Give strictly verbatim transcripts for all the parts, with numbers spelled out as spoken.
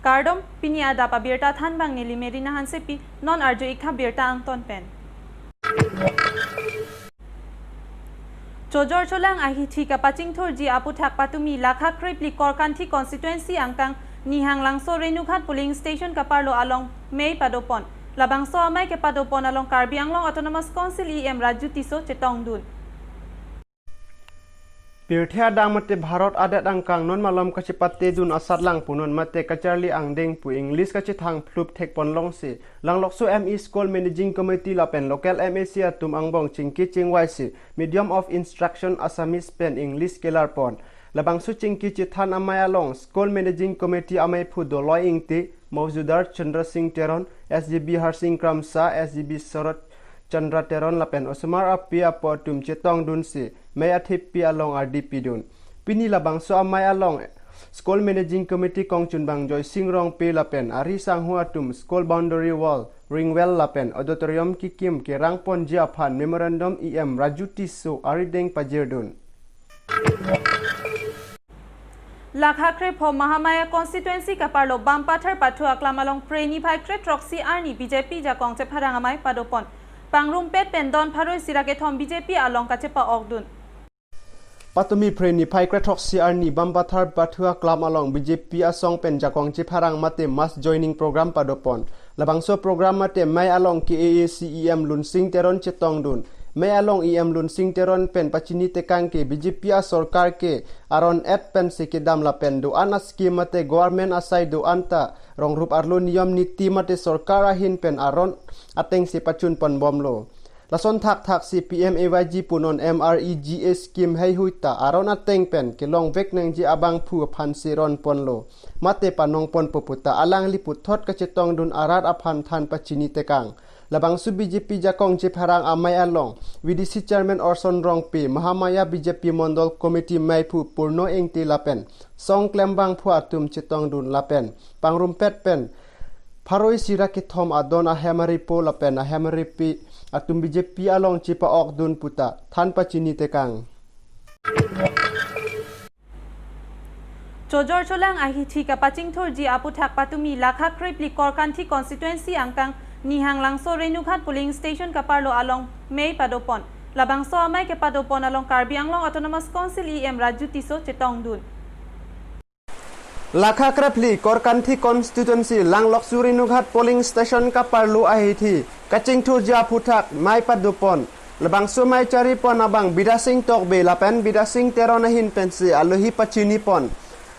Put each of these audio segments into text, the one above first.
Kardom, pini adap abirta thanbang neli Merina Hansepi, non arju-ik tha birta angton pen. Chojor cholang ahithi kapachingthurji aputhak patumi Lakha krepli Korkanthi constituency angkang Nihanglangso Renughat polling station kaparlo along mei padopon. Labangso amei kepadopon along Karbi Anglong Autonomous Council E M Raju Tisso chetongdun. Pirthe adang mate Bharat adet angkang non malom kachepatedun asatlang punon mate kacharli angdeng pu English kachethang phlup thekpon longsi Langlokso M E School Managing Committee lapen local M A C atum angbong chingki chingvaisi medium of instruction Assamese pen English kelarpon. Labangso chingki chethan amei along School Managing Committee ameiphu Doloi Ingti, Maujudar Chandra Singh Teron, S G B Harsing Kramsa, S G B Sarat Chandra Teron lapen osomar api apo atum chetongdunsi mei athepi along ardi pidun. Pini labangso amei along School Managing Committee kongchunbang Joysing Rongpi lapen ari sangho atum school boundary wall, ring well lapen auditorium kikim kerangponji aphan memorandum E M Raju Tisso arideng pajirdun. Lakha krepho Mahamaya constituency kaparlo Bampathar pathu aklam along Phre niphai kre throksi arni B J P jakong chepharang amei padopon. Pangrumpet pen don pharo isi ra kethom B J P along kachepa-okdun. Patumi Phre niphai kre throksi arni Bampathar pathu aklam along B J P asong pen jakong chepharang mate mass joining program padopon. Labangso program mate mei along K A A C E M Lunsing Teron chetongdun. Mei along E M Lunsing Teron pen pachini tekang ke B J P asorkar ke aron et pensi kedam lapen do-an a-scheme mate government asai do-an ta rongrup arlo niyom niti mate sorkar ahin pen aron atengsi pachunponbomlo. Lason thakthaksi P M A Y G punon M R E G A scheme heihui ta aron ateng pen kelongvek nangji abangphu aphansi ronponlo. Mate panongponpo puta alangli puthot kachetongdun arat aphan than pachini tekang. Labangso B J P jakong chepharang amei along V D C Chairman Orson Rongpi, Mahamaya B J P Mondol Committee meiphu Purno Ingti lapen song klembangphu atum chetongdun lapen pangrumpet pen pharo isi ra kethom adon ahem aripo lapen ahem aripi atum B J P along chepa-okdun puta than pachini tekang. Chojor cholang ahithi kapachingthurji aputhak patumi Lakha krepli Korkanthi constituency angkang Nihanglangso Renughat polling station kaparlo along mei padopon. Labangso amei kepadopon along Karbi Anglong Autonomous Council E M Raju Tisso chetongdun. Lakha krepli Korkanthi constituency Langlokso Renughat polling station kaparlo ahithi kachingthurji aputhak mei padopon. Labangso mei charipon abang Bidasing Tokbi lapen Bidasing Teron ahin pensi alohi pachinipon.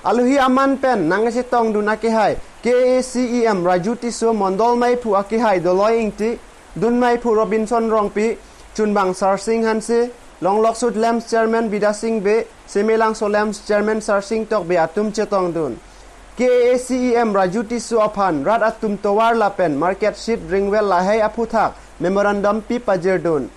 Alohi aman pen nangchetongdun akehai K A A C E M Raju Tisso, Mondol meiphu akehai Doloi Ingti, dun meiphu Robinson Rongpi, chunbang Sarsing Hanse, Langlokso LAMPS Chairman Bidasing Bey, Semelangso LAMPS Chairman Sarsing Tokbi atum chetongdun. K A A C E M Raju Tisso aphan rat atum tovar lapen market sheet ring well lahei aputhak memorandum pi pajirdun.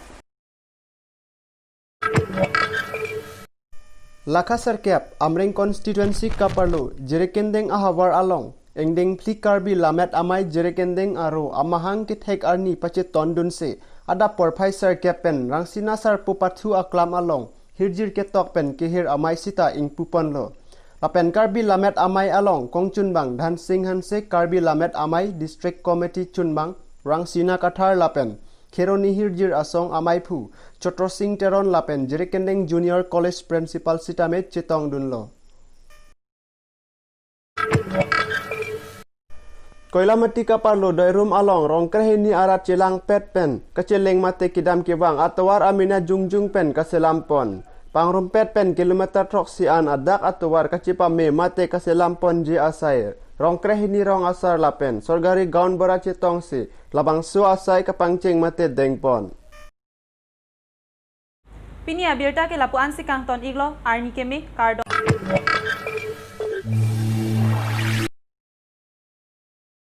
Lakha sirkep Amreng constituency kaparlo Jirikinding ahavar along ingdeng phli Karbi Lammet Amei Jirikinding aro amahang kethek arni pachetondunsi adap porphai sirkep pen Rangsina Sarpo pathu aklam along hirjir ketok pen kehir amei sita ingpuponlo. Lapen Karbi Lammet Amei along kongchunbang Dhansing Hanse, Karbi Lammet Amei District Committee chunbang Rangsina Kathar lapen Kheroni hirjir asong ameiphu Chotrosing Teron lapen Jirikinding Junior College Principal sitame chetongdunlo. Koilamati kaparlo Doirum along rong krehini arat chelangpet pen kacheleng mate kedam kevang atovar amena jongjung pen kaselampon. Pangrumpet pen kilometer throksi an adak atovar kachepame mate kaselamponji asai rong krehini rong asar lapen sorgari gaon bora chetongsi labangso asai kapangcheng mate dengpon. Pini abirta ke lapu-ansi kangton-iklo, arni keme, kardom.